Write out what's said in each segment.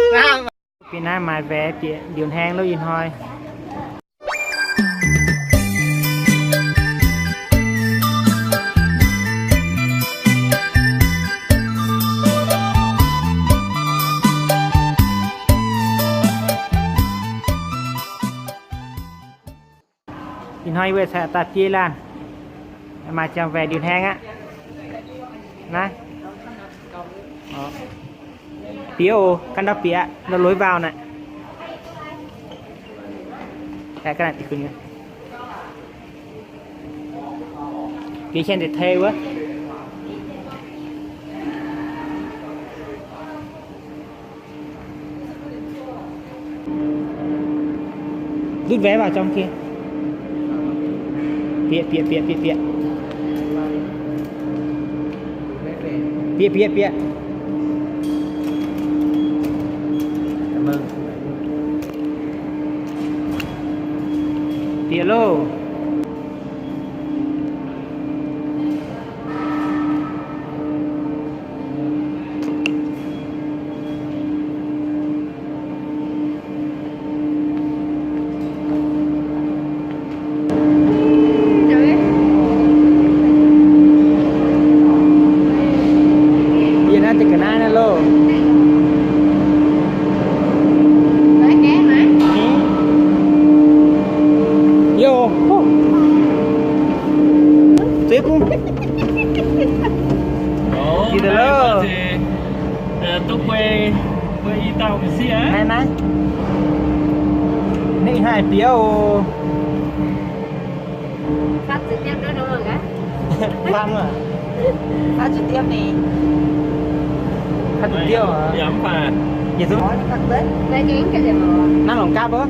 Bieqc naaiv maaih แวร์ bieqc ndiunc haeng lo ih hnoi. Ih hnoi yie mbuo caux daaih biei laanh, maaih ziangh แวร์ ndiunc haeng aqv. Naaiv bieqc oc, ganh ndau bieqc aqv, ndau lorz waac naaic. Bieqc hienx deix tei wuov. Rút vé vào trong kia. Bịa, bịa, bịa, bịa, bịa. Bịa, bịa, bịa. Bịa lô. Yie naaiv deix ga'naaiv naaiv loh. Yie oc. Zeix bung. Naaiv, naaiv. Ninh haih bieqc oc. Fatv zuqc diemv, fatv zuqc diemv ni. Fatv zuqc diemv. Naaiv longc gapv oc.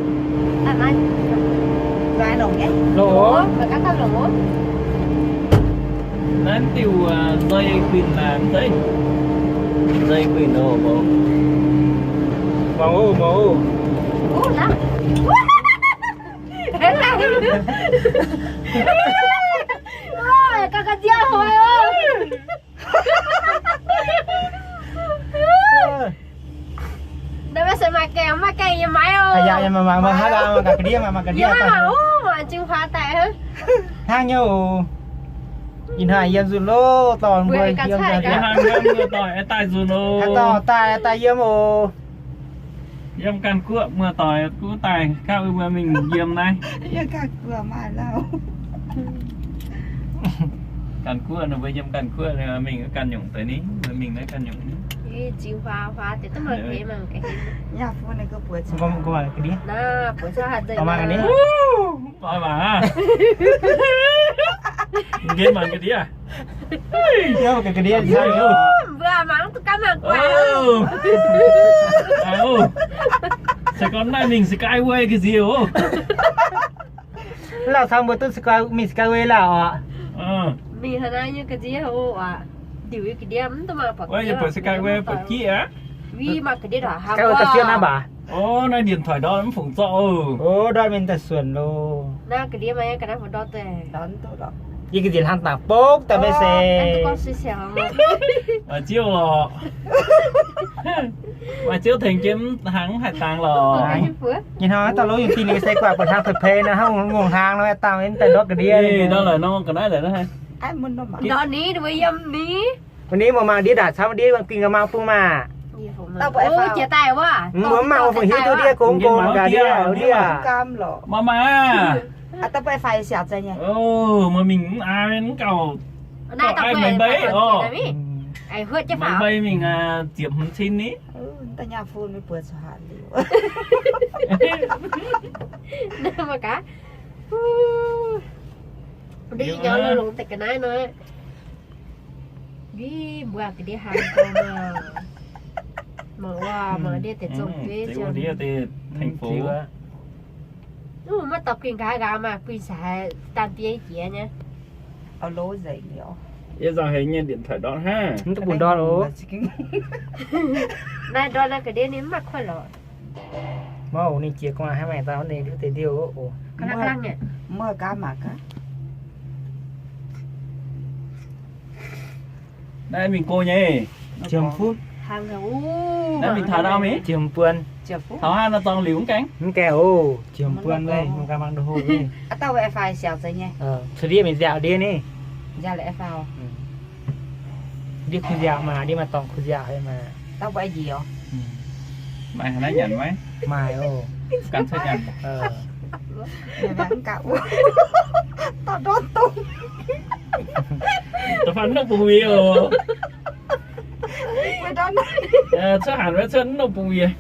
Longc oc. Naaiv diuh nzei guinh naaic, nzei, nzei guinh oc, mbuo. Mbuo oc, mbuo oc. Ga'ndiev hoic oc. Naaiv se maaih gaengh, maaih gaengh yie maiv oc. Mangc ga'ndiev, mangc ga'ndiev. Mangc jing huaax daaih. Hnangv nyei oc. Ih hnoi yiem nzunc loh, dorh mbuo yiem daaih. Dorh daaih, daaih yiem oc. Yiem ganh guoqv muoz-doic kuv daaih gapv mbuo mingh yiem naaiv. Ganh guoqv nor, mbuo yiem ganh guoqv mingh ganh nyungc deix ni, mbuo mingh naaiv ganh nyungc ni. Mangc ga'ndiev. Mangc ga'ndiev. Mbuo mangc duqv ganh mangc guaix. Se gorngv naaiv mingh Skyway ga'nziex oc. Lauh caux mbuo duqv mingh Skyway lauh oc. Mingh haaix naaiv nyei ga'nziex oc. Ndiuc ga'ndiev mv duqv mangc buatc Skyway buatc jiv aqv. Skyway ga'nziex naaiv baac. Ov, naaiv điện thoại ndortv mv fungc zorqv oc. Ov, ndortv mingh daaih suonc loh. Naaiv ga'ndiev maaih ga'naaiv fungc ndortv deix. Yie ga'nziex hlang dangx bopv daaih maiv se. Maaih ziouv lorqc. Maaih ziouv tengx jienv hnangv haih dangx lorqc. Nyei hnoi dauh lov yungh dinh ninh se guaaic buatc hlang peix peix nor, hnangv ngongh hlang nor, dangx daaih ndortv ga'ndiev. Ndortv laic nor, ga'naaiv laic nor. Ndortv ni, ninh mbuo yiem ni. Mv ni muoz-maah ndiev ndaangc camv ndiev guinh ga'maauh bung maah. Mbuo mv maaih wuov fungc hiuv duqv ndiev gong gong ga'ndiev ndiev. Mv maaih. Muoz mingh mv ai mv gauh, gauh ai meih mbei oc. Meih mbei mingh ziepc hmz cin ni. Ndiev nyei longx deix ga'naaiv nor. Mbuo ga'ndiev hnangv nor. Mangc wuov, mangc ndiev deix zong-bieiv ziangh. Maiv dorh guinh nqa'haav nqa'haav maah, guinh se haiz daan bieiv jiex nyei. Yie nzauh haiz nyei điện thoại ndortv hnangv. Mv duqv bun ndortv oc. Naaiv ndortv naaiv ga'ndiev ninh mv maaih kuotv lorqc. Mv oc, ninh jiex gu'nguaaz hnangv maengx daaih ninh liuz deix ndiouh oc. Naaiv mingh go nyei. Ziemx futv. Naaiv mingh taux ndau mingh? Jiem buon. Taux haaix nor zorng liuz mv gaengh? Mv gaengh oc, jiem buon weic, mv gaengh mangc ndau hov weic. Cuotv ndiev mingh nziaauc ndiev ni. Ndiev kuh nziaauc maah, ndiev maaih dorngx kuh nziaauc haic maah. Maaih haaix naaiv nyanc maiv? Maaih oc. Ganh cuotv nyanc. Da'faanh nongv bungx wiex oc. Cuotv hanc wuov cuotv nongv bungx wiex.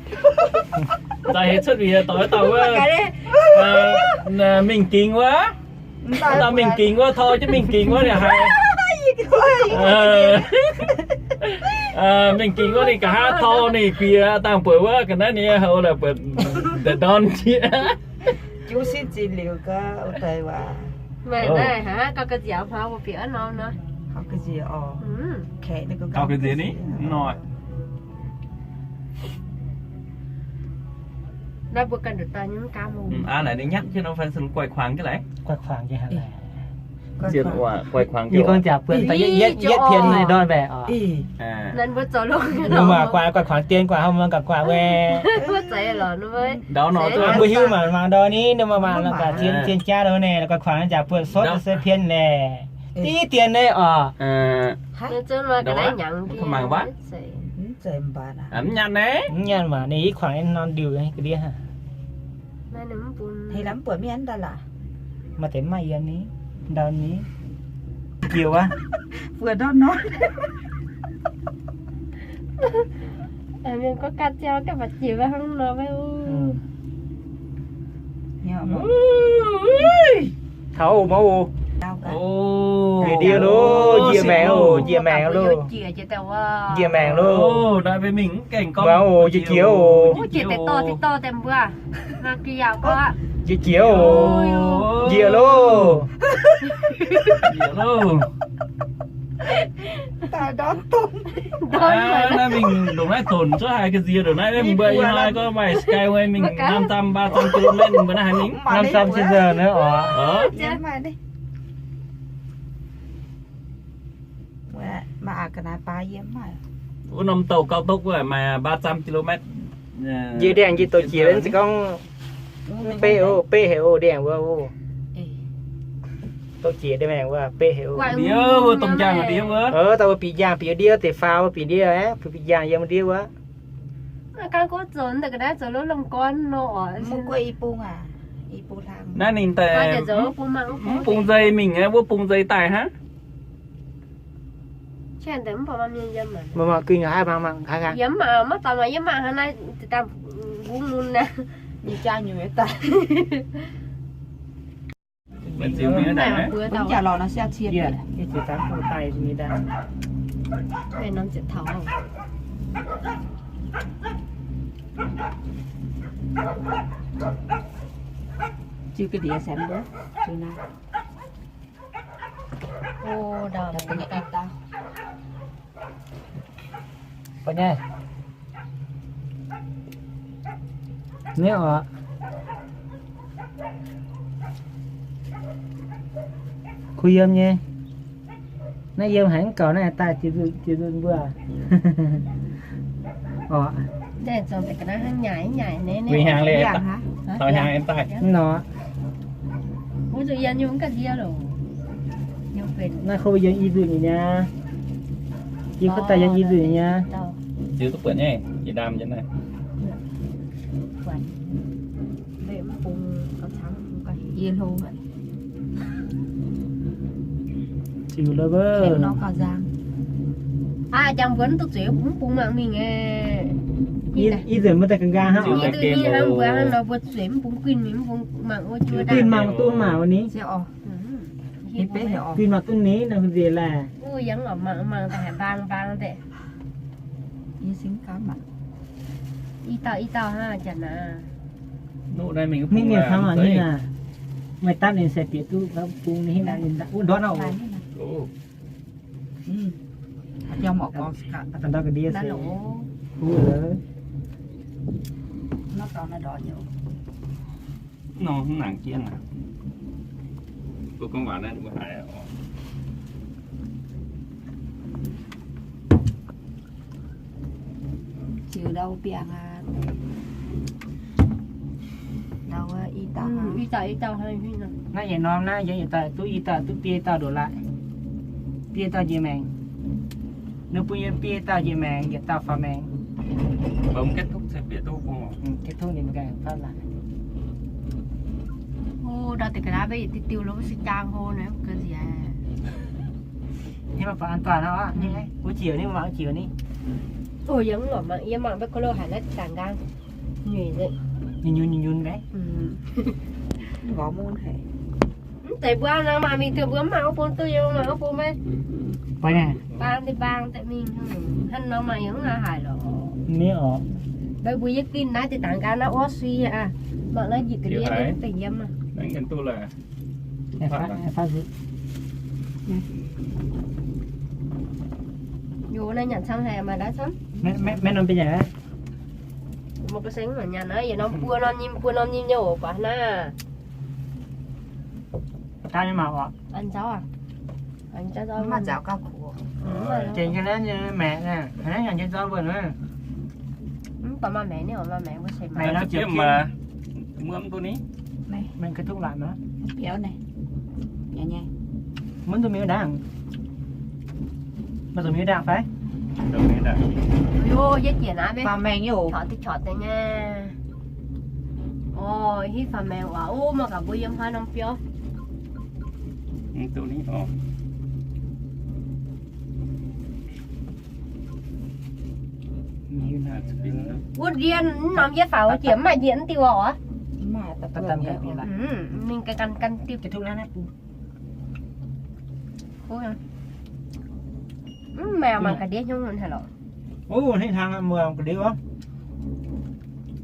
Nzaaih heix cuotv wiex dorh wuov dauh wuov. Mingh gingx wuov. Wuov dauh mingh gingx wuov, tor jienv mingh gingx wuov ninh haiz. Mingh gingx wuov ninh nqa'haav tor ninh guiex dangh buatc wuov ga'naaiv ninh nyei houx la'buatc ndorn jiex. Gauh ga'nziex ni nor. Naaiv mbuo ganh nduqc daaih nyei mv gaamv oc. Aa, naaic ninh nyatv jienv nor fai se guai kuangx jienv laaix. Guai kuangx jienv haic. Zien oc, guai kuangx jienv. Yie gorngv jaax buonc daaih yietv pien nyei ndorn mbaeqc oc. Naaiv mbuo zoux longx. Mbuo maaih guai, guai kuangx dien guai hnangv mbuo ganh guai wuov. Mbuo zeiz lorqc, mbuo ndau nor mbuo hiuv mangc mangc ndau ni, ninh mbuo mangc la'guaih zien zien jaav ndau naaic, guai kuangx jaax buonc sotv se pien naaic. Div dien naaiv oc. Mangc waac. Mv nyanc naaiv. Mv nyanc maah, ninh ih kuangx norm ndiuh ga'ndiev. Maaih deix maaih yiem ni, ndau ni. Jiex wuov. Mienh gorngv ganh ziangh ganh baac jiex wuov hnangv nor maiv. Taux oc, maiv oc. Njiec ndie loh, njiec maengc oc, njiec maengc loh. Njiec maengc loh. Maiv oc, njiec jiex oc. Njiec jiex oc. Njiec loh. Njiec loh. Naaiv mingh ndongc naaiv taux cuotv haaix ga'nziex ndongc naaiv, mbuo ih hnoi gorngv maaih sky way mingh năm trăm, ba trăm ki-lô-met, mbuo naaiv haaix mingh? Năm trăm trên giờ nữa oc. Wuov norm tàu cao tốc wuov maaih ba trăm ki-lô-met. Njiec ndiangx njiec douz jiex se gorngv beiv oc, beiv haic oc, ndiangx wuov oc. Douz jiex deix maengx wuov beiv haic oc. Ndiev wuov domh njang ndiev wuov. Dauh mbuo bieqc njang bieqc ndiev, deix faaux mbuo bieqc ndiev aqv, bieqc njang yiem ndiev wuov. Naaiv ninh daaih mv bung nzei mingh aqv, wuov bung nzei daaih hnangv. Mangc mangc ginh haaix, mangc mangc haaix. Jiu ga'ndiev se mbuo, jiu naaiv. Nyei oc. Kuh yiem nyei. Naaiv yiem haic mv gaux naaiv daaih jiex nzunc mbuo. Oc. Winh hnyangx liuz, taux hnyangx aengx daaih. Mv nor. Naaiv kov yiem i nzunc nyei niaa. Yie kov daaih yiem i nzunc nyei niaa. Ziux duqv buatc nyei, jiex ndaam nyei naaiv. Ziux lorqc wuov. Aa, jangx mbuo mv duqv zueiz mv bung mangc mingh. I nzunc mbuo daaih ga'nqaang hnangv oc. Hnangv mbuo hnangv nor mbuo zueiz mv bung guinh mingh mv bung mangc wuov juov daaih. Guinh mangc duqv maah wuov ni. Guinh mangc duqv ni nor nziex laeh. Yie mangc mangc daaih haic mbaang mbaang deix. I dauh i dauh hnangv janx aac. Mingh mienh caux mangc ninh aac. Maaih dapv ninh se bieqc duqv bung ninh hingh wuov ndortv oc. Ndortv ga'ndiev se. Nor mv nangc jienv aac. Mbuo gorngv waac naaiv mbuo haiz oc. Ndau biangh aqv. Ndau i dauh. Naaiv yietc norm naaiv yie yietc dauh duqv i dauh, duqv biei dauh ndoqc laaih. Biei dauh njiec maengc. Ninh bun yie biei dauh njiec maengc, yietc dauh faaux maengc. Kết thúc ninh ganh phát lại. Ndau deix ga'naaiv mbuo yietc diuh diuh lo mv se jaang hlo naaiv ga'nziex. Ninh mangc baac an toàn aqv, ninh wuov ziouc ninh mangc ziouc ninh. Yie mv lorqc mangc, yie mangc maiv gauh loh haic naaiv dangx nqaang. Nyunc nyunc nyunc nyunc maiv. Mv zeiz mbuo nor mangc mingh duqv mbuo mv mangc wuov bung duqv yie mangc wuov bung maiv. Baang deix baang deix mingh hnangv nor mangc yie mv lorqc haic lorqc. Mv oc. Mbuo yie ginh naaiv deix dangx nqaang naaiv orv sui aqv. Mangc naaiv njiec ga'ndiev deix yiem aqv. Maiv norm biei nyanc aqv. Mbuo seng nyanc naaiv yietc norm buo norm nyim buo norm nyim nyei oc, guaax naaiv. Daaih mingh mangc oc. Mv maaih nzaaux gauh kuv. Jiex nyei naaiv nyei maengc naaiv, naaiv nyanc jienv zorqv mbuo naaiv. Mv baac maaih maengc ni oc, maaih maengc mbuo se maengc nor ziepc jienv. Maengc ga'tuqv laatc nor. Biaux naaiv. Mv duqv miuc ndaangc. Maaih zuqc miuc ndaangc fai? Yo, yie jienc naaiv mingh. Faaux maengc nyei oc. Corc deix corc deix nyei. Orv, hitv faaux maengc waac. Ov, mangc gaax mbuo yiem haaix norm biauv. Mv duqv ni oc. Wuov ndiev mv norm yie faaux jiex mv maaih njiec mv diuh oc. Mingh ganh ganh diuh. Mv maaih mangc ga'ndiev hnyouv mun haic lorqc. Ov, hnangv hnaangx muoz ga'ndiev oc.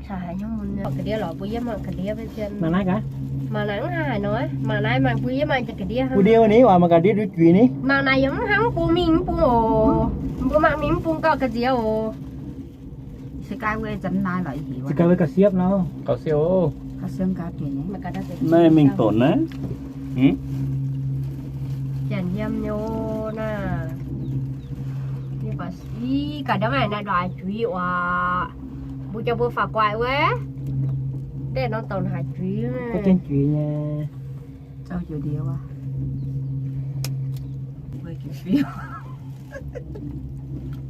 Mangc ga'ndiev lorqc, mbuo yie mangc ga'ndiev. Mangc naaiv gaax. Mangc naaiv mv haaix nor, mangc naaiv mangc mbuo yie mangc ga'ndiev. Ga'ndiev ni oc, mangc ga'ndiev nduov juiz ni. Mangc naaiv yaac mv hnangv mv bung mingh mv bung oc. Mbuo mangc mingh mv bung gauh ga'nziex oc. Se gai wuov zanc naaiv lorqc, se gai wuov gauh siepv nor. Gauh siepv oc. Naaiv mingh donx naaiv. Janx yiem nyei naaiv. Ih, ga'ndiev maaih naaiv ndoqc haaix juiz oc. Mbuo jauv mbuo faaux guaix wuov. Deix norm donx haaix juiz. Juiz nyei.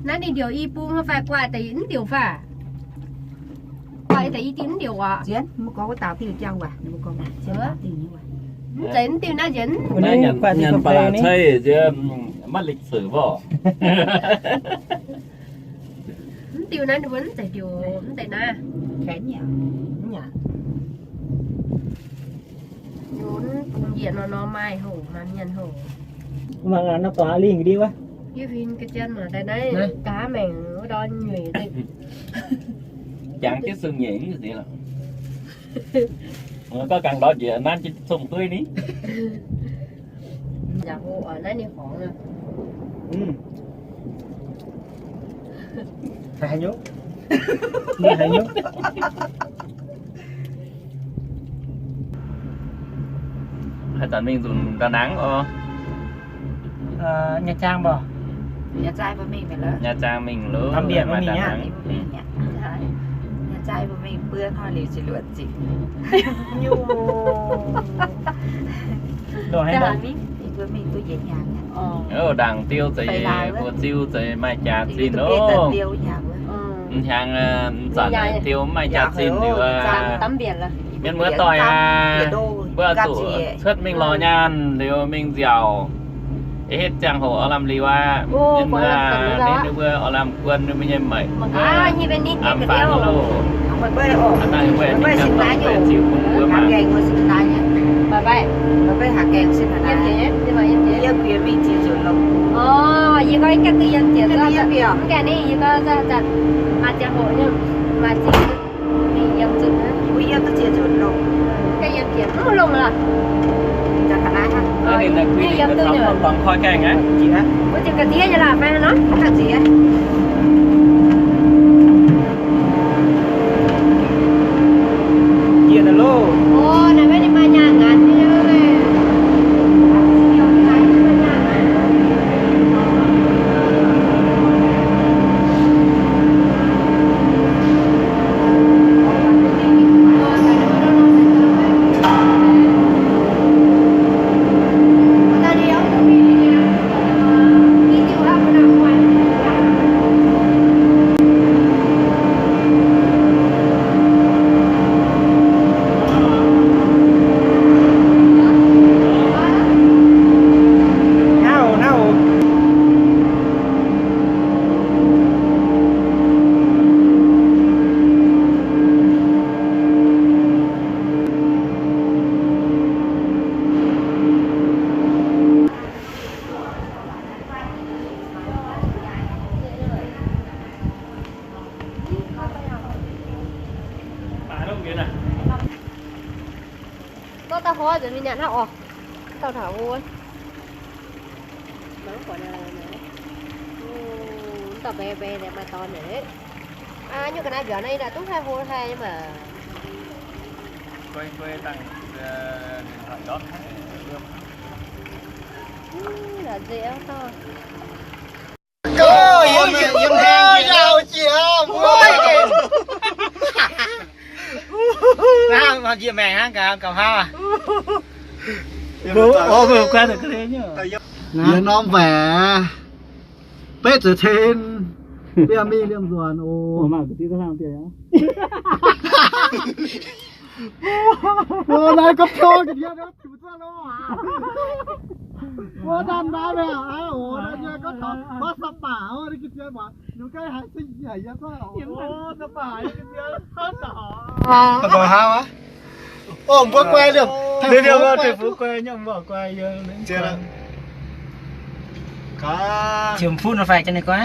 Naaiv ninh ndiouc i bung fai guaix deix mv ndiouc fai? Guaix deix i diuh mv ndiouc oc. Mv zeiz mv diuh naaiv nzienz. Nyanc ba'laqc cei nziex maiv lịch sử oc. Mv diuh naaiv ninh mbuo mv zeiz ndiouc, mv zeiz naaiv. Bung njiec nor nor maaih houc, maaih mienh houc. Mangc nor dorngx lingh ndiev wuov. Yie huin ga'jien mangc daaih naaiv nqa'haav maengc wuov ndorn nyueic. Jangx jienv sung nyeic mv zeiz lorqc. Gorngv gangx ndortv njiec nanv jienv zong dueiv ni. Naaiv ninh horngz. Haaix nyungc? Haaix zanc mingh nzunc Đà Nẵng oc? Nha Trang baac. Nha Trang mingh loh. Nha Trang mingh mbuo mingh buo hnoi liuz ziouc luoqc ziqc. Mbuo mingh duqv yietc hnyangx. Ndaangc diuh zeix mbuo ziu zeix maaih jaax zinh oc. Mv hnyangx, mv zanc diuh mv maaih jaax zinh liuz, mienh muoz doic aac, mbuo zuqc cuotv mingh lorz nyaanh liuz mingh nziaauc. Eix hetv ziangh hoc oix lamh liuz aqv. Mienh muoz aac, ninh mbuo oix lamh guon ninh mbuo nyei meic. Aav, fangx loh. Aav, naaiv mbuo ninh ganh dorh mbuo ziux bun mbuo mangc. Ninh naaiv quy định koi gaengh aqv. Njiec naaiv loh. Ov, nzengc mingh nyanc hnangv oc. Dauh taux hlo. Mv dauh mbaeqc mbaeqc maaih dorn naaic. Nyungc ga'naaiv mbiauz naaiv yie daaih duqv haih hlo haih nyei maah. Njiec maengc hnangv gaax, gauh hnangv. Yie norm mbaeqc, beiv zeiv ten, liemh mingh liemh nzuonx oc. Naaiv ga'pio ga'ndiev wuov, danv naaiv mingh aqv oc. Naaiv nyei gorngv taux Sa'baac oc, ga'ndiev muoz, ninh ganh haiz se yie haiz yie gorngv oc, Sa'baac nyei ga'ndiev gorngv taux. Ov, mbuo guai liemh, liemh liemh, deic-bung guai nyei, mbuo guai yie. Ziemx fuqv nor fai jien ninh guai.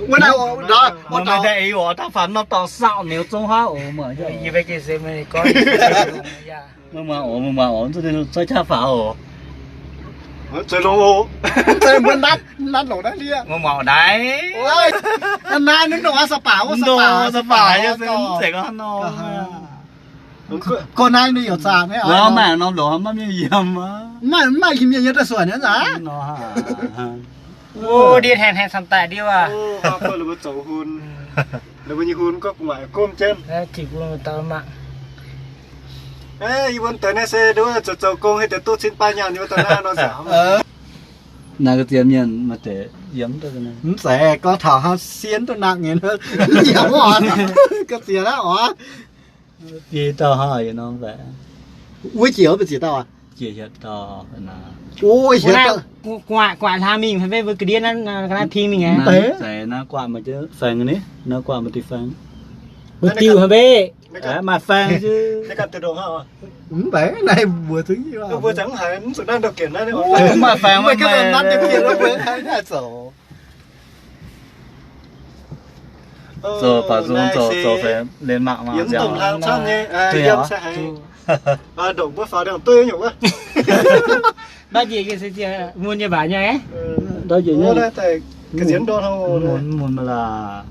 Wuov naaiv, da'faanh norm dorngx sauv niuz zong haav oc. Yie mbuo gengh se meih guai. Mbuo muangx oc, mbuo muangx oc, zuov jaa faaux oc. Zueiz longx oc. Zueiz mbuo natv, natv longx naaiv ndiev. Mbuo muangx oc naaiv. Naaiv naaiv nor Sa'baac, Sa'baac, Sa'baac, mv zeiz gorngv nor. Gorngv naaiv ninh youc zaanc nyei. Maaih norm longx maiv mienh yiem. Maaih, maaih mienh yiem daaih suonc nyei nzaac. Ndiev haengh haengh camv daaih ndiev aac. Yie mbuo nyei hun gorngv gu'nguaaic gomv jienv. Yie mbuo deix naaiv se nduov zoux zoux gong hei deix duqv cin baaih nyaanh, yie mbuo deix naaiv nor nziaauc. Naaiv ga'ziex mienh maaih deix yiem. Mv zeiz gorngv taux hnangv sienh duqv nangh nyei, yiem oc. Ga'ziex naaiv oc. Biei dauh hnangv yietc norm mbaeqc. Wuov jiex wuov mbuo ziex dauh aqv? Jiex hietc dauh. Gu'nguaaic hlang mingh fai mbuo ga'ndiev naaiv ping mingh aqv. Zeiz naaiv guaatv maaih faeng ni, naaiv guaatv maaih diuh faeng. Mbuo diuh haic mbe. Maaih faeng. Mv baac naaiv mbuo zungv maaih faeng, maaih faeng zoux. Zoux baac zungv zoux, zoux fai liemh mangc mangc nziaauc. Ndortv njiec mun nyei mbac nyei. Mun, mun mv laac.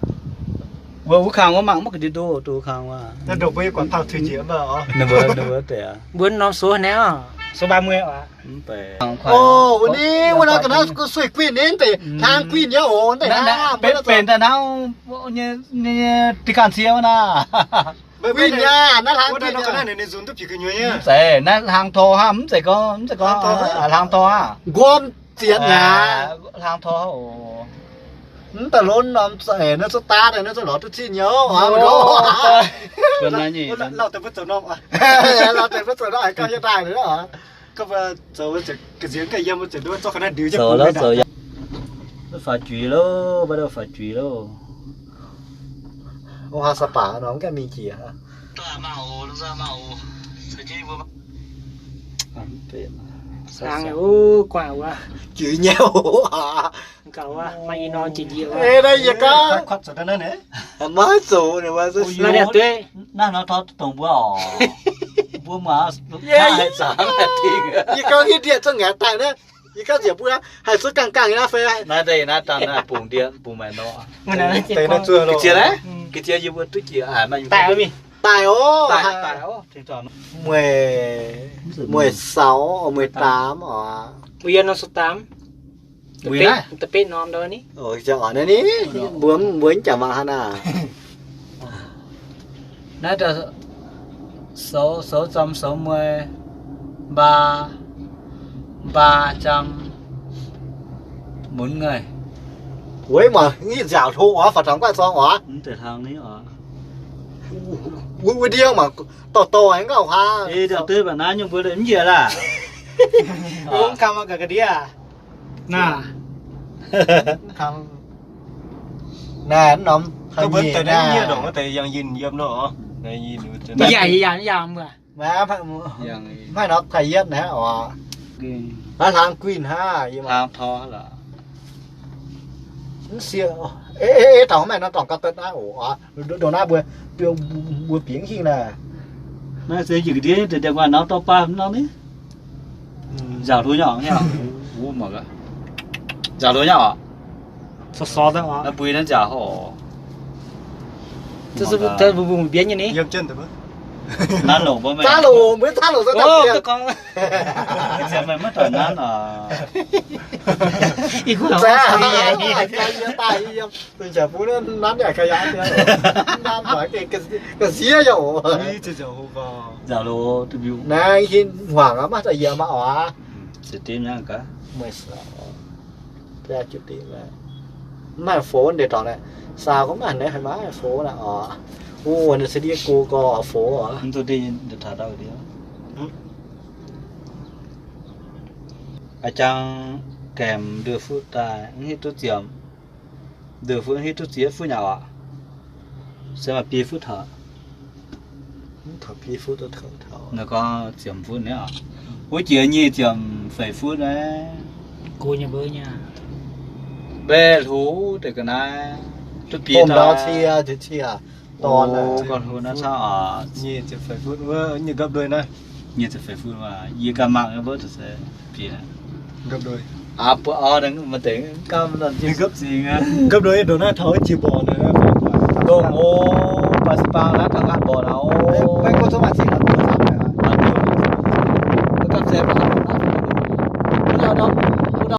Wuov, wuov kang wuov mangc maiv ga'ndiev ndoqv, duqv kang wuov. Ninh mbuo, ninh mbuo deix. Mbuo norm sou naaiv, sou ba muei oc. Mv baac. Wuov ni, wuov naaiv ga'naaiv sueih guinh ninh deix, hlang guinh nyei oc, deix hlang. Benx daaih hnangv nyei, nyei, nyei, dih ganh cie wuov naaiv. Guinh nyei, naaiv hlang guinh nyei. Mv zeiz, naaiv hlang tor hnangv, mv zeiz gorngv, mv zeiz gorngv hlang tor hnangv. Nquom zienx aqv. Hlang tor hnangv oc. Mv daaih lorz norm za'eix naaiv zuqc daav naaiv zuqc lorz duqv zinh nyei oc. Lauh deix mbuo zoux norm, lauh deix mbuo zoux norm haiz gauh hietv daaih. Faaux juiz loh, mv baac faaux juiz loh. Ong haa Sa'baac nor mv gaengh mingh jiex. Juiz nyei oc. Gauh maaih i norm jiex jiex. Naaiv yie gauh maiv zoux, naaiv nor tov dongh mbuo oc. Mbuo muangx, yie gauh hietv ndiev zungv ngaeqv daaih naaiv. Yie gauh nziex mbuo haih zuqc gangh gangh nyei fai. Naaiv deix naaiv dangh naaiv bungx ndiev, bungx maaih nor. Ga'ziex naaiv, ga'ziex yie mbuo duqv jiex haic. Daaih oc. Mueiz, mueiz saux, mueiz daamv oc. Mbuo yiem norm sou daamv. Mbuo naaiv, mbuo mv jangx mangc hnangv naaiv. Naaiv deix sou, sou zam sou mueiz, mbaa, mbaa zam, munv ngaih. Weic mangc nziaauc hlo oc, faaux taux guaaiv zorng oc. Mv deix hlang ni oc. Wuov ndiev mangc dorh dorh nyei gauh hnangv. Ei, ndau dueiv baac naaiv nyungc mbuo mv njiec laah. Mv kam ga'ndiev aac. Naaiv, naaiv norm yangh yinh yiem nor. Yangh yinh, yangh yinh. Maaih norm taaih yietv naaiv oc. Naaiv hlang guinh hnangv, hlang tor lorqc. Mv sieqv, ei, ei, taux maaih norm dorngc gauh deix naaiv oc. Ndongc naaiv mbuo, mbuo bingx hingh naaiv. Naaiv se yietc ga'ndiev deix ndiangx-guaax nor dorh baav norm ni. Nziaauc hlo nyei oc, nziaauc hlo nyei oc. Sov sov daaih oc. Mbui naaiv nziaauc hov. Mbuo mbuo mbienv nyei ni. Nanv loc mbuo meih. Zanv loc, mbuo zanv loc se daaih. Meih maiv doic nanv oc. Ih kuv daaih yiem, daaih yiem. Dongh nziaauc bun nanv yaac ga'yaangh, nanv mangc ga'siev yaac oc. Nziaauc loc, naaiv hiuv hmuangx aqv, maiv daaih yiem aqv oc. Maaih fox ndeic dorngx naaiv, saau gorngv maiv haiz naaiv maaih fox naaiv oc. Wuov ninh se ndiev go gorx fox oc. A'jang gaemx nduov fuqv daaih, mv hiuv duqv ziemx. Nduov fuqv mv hiuv duqv ziex fuqv nyei oc. Se maaih biei fuqv taux. Naaiv gorngv ziemx fuqv nyei oc. Wuov jiex nyic ziepc feix fuqv naaiv. Mbaeqc hlo deix ga'naaiv. Duqv biei daaih. Gorngv hlo naaiv camv oc. Nyic ziepc feix fuqv, yie ganh mangc nyei mbuo se biei. Gapv ndoih, gapv ndoih ndongc naaiv taux jiex mborqc naaiv. Dongh o, baac se bang naaiv taux